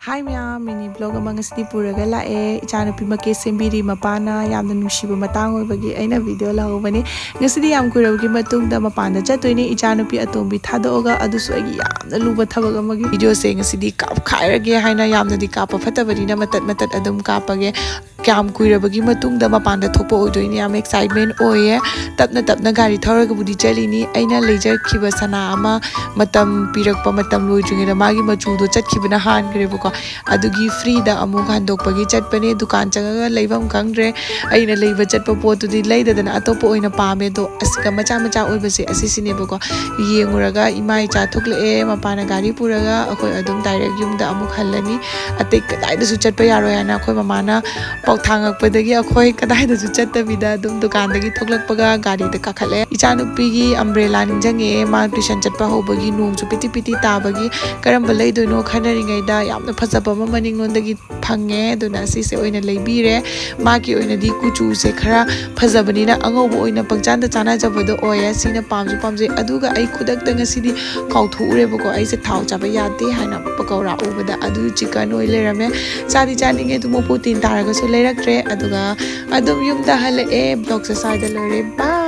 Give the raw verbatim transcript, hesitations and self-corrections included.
Hi ꯃꯌꯥꯝ, mini vlog ꯑꯃ ꯉꯁꯤꯗꯤ ꯄꯨꯔꯒ ꯂꯥꯛꯑꯦ꯫ ꯏꯆꯥꯅꯨꯄꯤ ꯃꯀꯦ ꯁꯦꯝꯕꯤꯔꯤ꯫ ꯃꯄꯥꯅ ꯌꯥꯝꯅ ꯅꯨꯡꯁꯤꯕ ꯃꯇꯥꯡ ꯑꯣꯏꯕꯒꯤ ꯑꯩꯅ video ꯂꯧꯍꯧꯕꯅꯤ꯫ ꯉꯁꯤꯗꯤ ꯌꯥꯝ ꯀꯨꯏꯔꯕꯒꯤ ꯃꯇꯨꯡꯗ ꯃꯄꯥꯟꯗ ꯆꯠꯇꯣꯏꯅꯦ, ꯏꯆꯥꯅꯨꯄꯤ ꯑꯇꯣꯝꯕꯤ ꯊꯥꯗꯣꯛꯑꯒ꯫ ꯑꯗꯨꯁꯨ ꯑꯩꯒꯤ ꯌꯥꯝꯅ ꯂꯨꯕ ꯊꯕꯛ ꯑꯃꯒꯤ videoꯁꯦ ꯉꯁꯤꯗꯤ ꯀꯥꯞꯈꯥꯏꯔꯒꯦ ꯍꯥꯏꯅ, ꯌꯥꯝꯅꯗꯤ ꯀꯥꯞꯄ ꯐꯠꯇꯕꯅꯤꯅ ꯃꯇꯠ ꯃꯇꯠ ꯑꯗꯨꯝ ꯀꯥꯞꯄꯒꯦ꯫ ꯀꯌꯥꯝ ꯀꯨꯏꯔꯕꯒꯤ ꯃꯇꯨꯡꯗ ꯃꯄꯥꯟꯗ ꯊꯣꯛꯄ ꯑꯣꯏꯗꯣꯏꯅꯦ꯫ ꯌꯥꯝ excitement ꯑꯣꯏꯌꯦ꯫ ꯇꯞꯅ ꯇꯞꯅ ꯒꯥꯔꯤ ꯊꯧꯔꯒꯕꯨꯗꯤ ꯆꯠꯂꯤꯅꯤ꯫ ꯑꯩꯅ ꯂꯩꯖꯈꯤꯕ ꯁꯅꯥ ꯑꯃ ꯃꯇꯝ ꯄꯤꯔꯛꯄ ꯃꯇꯝ ꯂꯣꯏꯗ꯭ꯔꯤꯉꯩꯗ ꯃꯥꯒꯤ ꯃꯆꯨꯗꯣ ꯆꯠꯈꯤꯕꯅ ꯍꯥꯟꯈ꯭ꯔꯦꯕꯀꯣ꯫ ꯑꯗꯨꯒꯤ freeꯗ ꯑꯃꯨꯛ ꯍꯟꯗꯣꯛꯄꯒꯤ ꯆꯠꯄꯅꯦ꯫ ꯗꯨꯀꯥꯟ ꯆꯪꯉꯒ ꯂꯩꯐꯝ ꯈꯪꯗ꯭ꯔꯦ꯫ ꯑꯩꯅ ꯂꯩꯕ ꯆꯠꯄ ꯄꯣꯠꯇꯨꯗꯤ ꯂꯩꯗꯗꯅ ꯑꯇꯣꯞꯄ ꯑꯣꯏꯅ ꯄꯥꯝꯃꯦ꯫ ꯑꯗꯣ ꯑꯁꯤꯒ ꯃꯆꯥ ꯃꯆꯥ ꯑꯣꯏꯕꯁꯦ ꯑꯁꯤꯁꯤꯅꯦꯕꯀꯣ꯫ ꯌꯦꯡꯉꯨꯔꯒ ꯏꯃꯥ ꯏꯆꯥ ꯊꯣꯛꯂꯛꯑꯦ꯫ ꯃꯄꯥꯅ ꯒꯥꯔꯤ ꯄꯨꯔꯒ ꯑꯩꯈꯣꯏ ꯑꯗꯨꯝ direct ꯌꯨꯝꯗ ꯑꯃꯨꯛ ꯍꯜꯂꯅꯤ꯫ ꯑꯇꯩ ꯀꯗꯥꯏꯗꯁꯨ ꯆꯠꯄ ꯌꯥꯔꯣꯏ ꯍꯥꯏꯅ ꯑꯩꯈꯣꯏ ꯃꯃꯥꯅ ꯄꯥꯎꯊꯥꯡꯉꯛꯄꯗꯒꯤ ꯑꯩꯈꯣꯏ ꯀꯗꯥꯏꯗꯁꯨ ꯆꯠꯇꯕꯤꯗ ꯑꯗꯨꯝ ꯗꯨꯀꯥꯟꯗꯒꯤ ꯊꯣꯛꯂꯛꯄꯒ ꯒꯥꯔꯤꯗ ꯀꯥꯈꯠꯂꯦ꯫ ꯏꯆꯥꯅꯨꯄꯤꯒꯤ umbrella ꯅꯤꯡꯁꯤꯡꯉꯛꯑꯦ꯫ ꯃꯥ tuition ꯆꯠꯄ ꯍꯧꯕꯒꯤ ꯅꯣꯡꯁꯨ ꯄꯤꯇꯤ ꯄꯤꯇꯤ ꯇꯥꯕꯒꯤ ꯀꯔꯝꯕ ꯂꯩꯗꯣꯏꯅꯣ ꯈꯟꯅꯔꯤꯉꯩꯗ ꯌꯥꯝꯅ ꯐꯖꯕ ꯑꯃ ꯃꯅꯤꯡꯂꯣꯝꯗꯒꯤ ꯐꯪꯉꯦ꯫ ꯑꯗꯨꯅ ꯑꯁꯤꯁꯦ ꯑꯣꯏꯅ ꯂꯩꯕꯤꯔꯦ꯫ ꯃꯥꯒꯤ ꯑꯣꯏꯅꯗꯤ ꯀꯨꯆꯨꯁꯦ ꯈꯔ ꯐꯖꯕꯅꯤꯅ ꯑꯉꯧꯕ ꯑꯣꯏꯅ ꯄꯪꯆꯥꯟꯗ ꯆꯥꯟꯅꯖꯕꯗꯣ ꯑꯣꯏꯌꯦ꯫ ꯁꯤꯅ ꯄꯥꯝꯁꯨ ꯄꯥꯝꯖꯩ꯫ ꯑꯗꯨꯒ ꯑꯩ ꯈꯨꯗꯛꯇ ꯉꯁꯤꯗꯤ ꯀꯥꯎꯊꯣꯛꯎꯔꯦꯕꯀꯣ, ꯑꯩꯁꯦ ꯊꯥꯎ ꯆꯥꯕ ꯌꯥꯗꯦ ꯍꯥꯏꯅ ꯄꯀꯧꯔꯥ ꯎꯕꯗ꯫ ꯑꯗꯨ chicken ꯑꯣꯏ ꯂꯩꯔꯝꯃꯦ꯫ ꯆꯥꯗꯤ ꯆꯥꯅꯤꯡꯉꯦ, ꯑꯗꯨ ꯃꯄꯣꯇꯤꯟ ꯇꯥꯔꯒꯁꯨ ꯂꯩꯔꯛꯇ꯭ꯔꯦ꯫ ꯑꯗꯨꯒ ꯑꯗꯨꯝ ꯌꯨꯝꯗ ꯍꯜꯂꯛꯑꯦ꯫ Vlogꯁꯦ ꯁ꯭ꯋꯥꯏꯗ ꯂꯣꯏꯔꯦ꯫ Bye꯫